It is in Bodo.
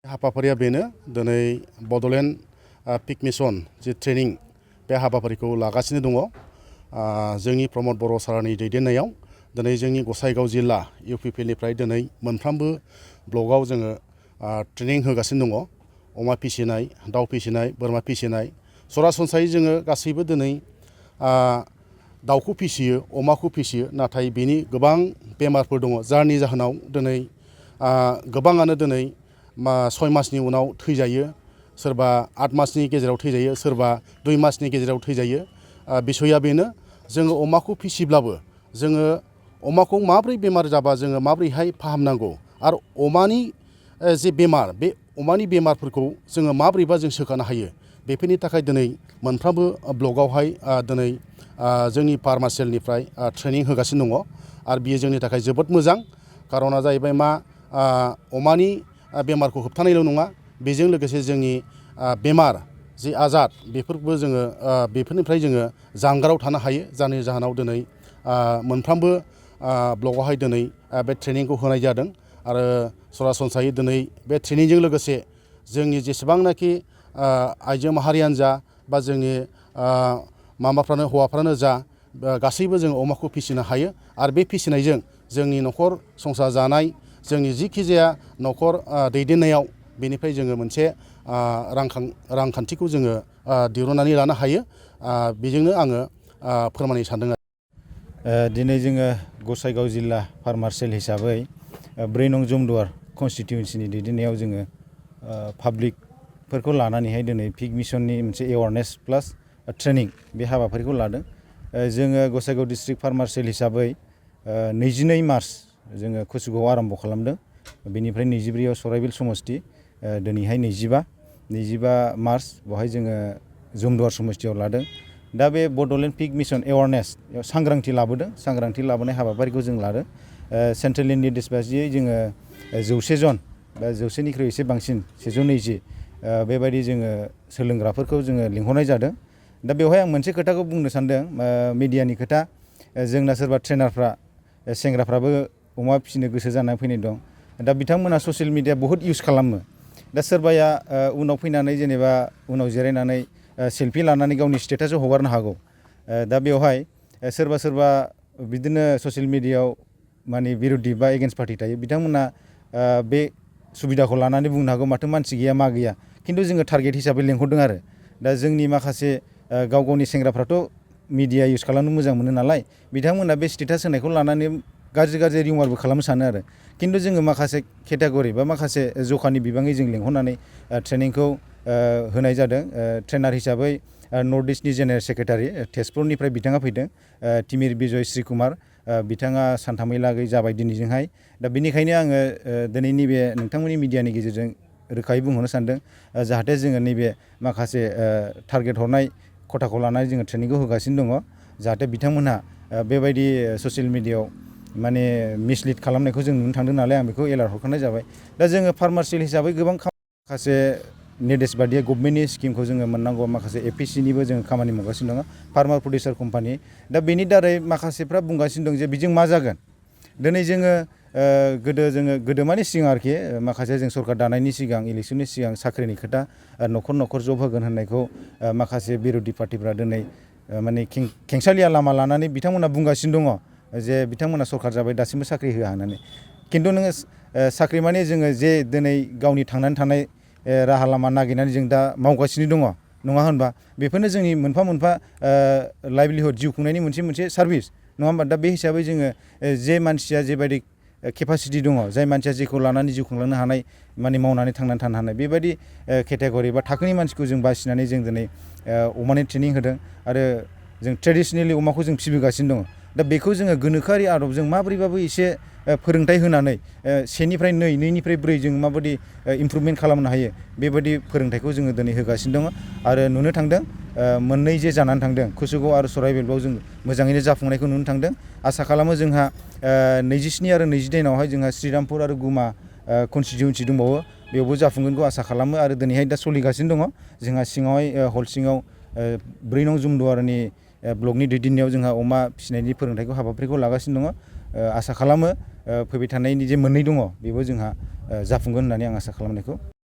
हाबाफारिया बेनो दिनै बड'लेण्ड पिक मिशन जि ट्रेनिं बे हाबाफारिखौ लागासिनो दङ। जोंनि प्रमद बर' सारनि दैदेननायाव दिनै जोंनि गसाइगाव जिल्ला इउपिपिएलनिफ्राय दिनै मोनफ्रोमबो ब्लकआव जोङो ट्रेनिं होगासिनो दङ। अमा फिसिनाय, दाउ फिसिनाय, बोरमा फिसिनाय। सरासनस्रायै जोङो गासैबो दिनै दाउखौ फिसियो, अमाखौ फिसियो, नाथाय बेनि गोबां बेमारफोर दङ जायनि जाहोनाव दिनै गोबाङानो दिनै 6 मासनि उनाव थैजायो, सोरबा 8 मासनि गेजेराव थैजायो, सोरबा 2 मासनि गेजेराव थैजायो। बिसयआ बेनो जोङो अमाखौ फिसिब्लाबो जोङो अमाखौ माब्रै बेमार जाबा जोङो माब्रैहाय फाहामनांगौ आरो अमानि जे बेमार बे अमानि बेमारफोरखौ जोङो माब्रैबा जों सोखानो हायो, बेफोरनि थाखाय दिनै मोनफ्रोमबो ब्लकआवहाय दिनै जोंनि फार्मासिलनिफ्राय ट्रेनिं होगासिनो दङ। आरो बियो जोंनि थाखाय जोबोद मोजां। खारना जाहैबाय मा अमानि बेमारखौ होबथानायल' नङा, बेजों लोगोसे जोंनि बेमार जि आजार बेफोरबो जोङो बेफोरनिफ्राय जोङो जानगाराव थानो हायो। जायनि जाहोनाव दिनै मोनफ्रोमबो ब्लकआवहाय दिनै बे ट्रेनिंखौ होनाय जादों। आरो सरासनस्रायै दिनै बे ट्रेनिंजों लोगोसे जोंनि जेसेबांनाखि आइजो माहारियानो जा बा जोंनि हौवाफ्रानो जा गासैबो जों अमाखौ फिसिनो हायो। आरो बे फिसिनायजों जोंनि न'खर संसार जानाय, जोंनि जिखि जाया न'खर दैदेननायाव बेनिफ्राय जोङो मोनसे रांखान्थिखौ जोङो दिहुननानै लानो हायो। बेजोंनो आङो फोरमायनो सानदों। दिनै जोङो गसाइगाव जिल्ला फार्मासिल हिसाबै 4 नं जमदुवार कनस्टिटिउन्सिनि दैदेननायाव जोङो पाब्लिकफोरखौ लानानैहाय दिनै पिक मिशननि मोनसे एवारनेस प्लास ट्रेनिं बे हाबाफारिखौ लादों। जोङो गसाइगाव डिस्ट्रिक्ट फार्मासिल हिसाबै 22 मार्च जोङो कुसुगावआव आरम्भ खालामदों। बेनिफ्राय 24आव सराइबिल समस्ति, दिनैहाय 25 मार्च बेवहाय जोङो जमदुवार समस्तियाव लादों। दा बे बड'लेण्ड पिक मिशन एवारनेस सांग्रांथि लाबोदों। सांग्रांथि लाबोनाय हाबाफारिखौ जों लादों। सेन्ट्रेलनि निर्देश बायदियै जोङो 100 जन बा 100निख्रुइ एसे बांसिन 120 बेबायदि जोङो सोलोंग्राफोरखौ जोङो लिंहरनाय जादों। दा बेवहाय आं मोनसे खोथाखौ बुंनो सानदों, मिडियानि खोथा। जोंना सोरबा ट्रेनारफ्रा सेंग्राफ्राबो अमा फिसिनो गोसो जानानै फैनाय दं। दा बिथांमोना ससियेल मिडिया बहुद इउज खालामो। दा सोरबाया उनाव फैनानै जेनेबा उनाव जिरायनानै सेल्फि लानानै गावनि स्टेटासआव हगारनो हागौ। दा बेवहाय सोरबा बिदिनो ससियेल मिडियायाव माने बिर'धि बा एगेन्स्ट पार्टि थायो। बिथांमोना बे सुबिदाखौ लानानै बुंनो हागौ माथो मानसि गैया मा गैया, खिन्थु जोङो टारगेट हिसाबै लेंहरदों आरो। दा जोंनि माखासे गावनि सेंग्राफ्राथ' मिडिया इउज खालामनो मोजां मोनो नालाय, बिथांमोना बे स्टेटास होनायखौ लानानै गाज्रि रिमार्कबो खालामनो सानो आरो। खिन्थु जोङो माखासे केटेगरि बा माखासे जखानि बिबाङै जों लेंहरनानै ट्रेनिंखौ होनाय जादों। ट्रेनार हिसाबै नर्थ इस्टनि जेनेरेल सेक्रेटारि तेजपुरनिफ्राय बिथाङा फैदों, तिमिर बिजय श्री कुमार। बिथाङा सानथामै लागै जाबाय दिनैजोंहाय। दा बेनिखायनो आङो दिनै नैबे नोंथांमोननि मिडियानि गेजेरजों रोखायै बुंहरनो सानदों, जाहाथे जोङो नैबे माखासे टारगेट हरनाय खथाखौ लानानै जोङो ट्रेनिंखौ होगासिनो दङ। जाहाथे बिथांमोनहा बेबायदि ससियेल मिडियायाव माने मिसलिड खालामनायखौ जों नुनो थांदों नालाय, आं बेखौ एलार्ट हरखानाय जाबाय। दा जोङो फार्मासिल हिसाबै गोबां माखासे निर्देश बादियै गभमेन्टनि स्किमखौ जोङो मोननांगौ, माखासे एपिएससिनिबो जोङो खामानि मावगासिनो दङ, फार्मार प्रडिउसार कम्पानि। दा बेनि दारै माखासेफ्रा बुंगासिनो दं जे बेजों मा जागोन। दिनै जोङो गोदो माने सिगां आरोखि, माखासे जों सरकार दानायनि सिगां, इलेक्सननि सिगां साख्रिनि खोथा, न'खर जब होगोन होननायखौ माखासे बिर'धि पार्टिफ्रा दिनै माने खेंसालिया लामा लानानै बिथांमोना बुंगासिनो दङ जे बिथांमोना सरकार जाबाय दासिमबो साख्रि होआ होननानै। खिन्थु नोङो साख्रि माने जोङो जे दिनै गावनि थांनानै थानाय राहा लामा नागिरनानै जों दा मावगासिनो दङ, नङा होनबा? बेफोरनो जोंनि मोनफा लाइभलिहुड, जिउ खुंनायनि मोनसे सार्भिस, नङा होनबा? दा बे हिसाबै जोङो जे मानसिया जेबायदि केपासिटि दङ, जाय मानसिया जेखौ लानानै जिउ खुंलांनो हानाय, माने मावनानै थांनानै थानो हानाय, बेबायदि केटेगरि बा थाखोनि मानसिखौ जों बासिनानै जों दिनै अमानि ट्रेनिं होदों। आरो जों ट्रेडिसनेलि अमाखौ जों फिसिबोगासिनो दङ। दा बेखौ जोङो गोनोखोआरि आदबजों माबोरैबाबो एसे फोरोंथाइ होनानै 1निफ्राय 2, 2निफ्राय 4 जों माबायदि इमप्रुभमेन्ट खालामनो हायो, बेबायदि फोरोंथाइखौ जोङो दिनै होगासिनो दङ। आरो नुनो थांदों मोननै जे जानानै थांदों, कुसुगाव आरो सराइबिलाव जों मोजाङैनो जाफुंनायखौ नुनो थांदों। आसा खालामो जोंहा 27 आरो 28आवहाय जोंहा श्रीरामपुर आरो गुमा कनस्टिटिउन्सि दंबावो, बेयावबो जाफुंगोनखौ आसा खालामो। आरो दिनैहाय दा सोलिगासिनो दङ जोंहा सिङावहाय हल सिङाव 4 नं जमदुवारनि ब्लकनि दैदेननायाव जोंहा अमा फिसिनायनि फोरोंथाइखौ हाबाफारिखौ लागासिनो दङ। आसा खालामो फैबाय थानायनि जे मोननै दङ बेबो जोंहा जाफुंगोन होननानै आं आसा खालामनायखौ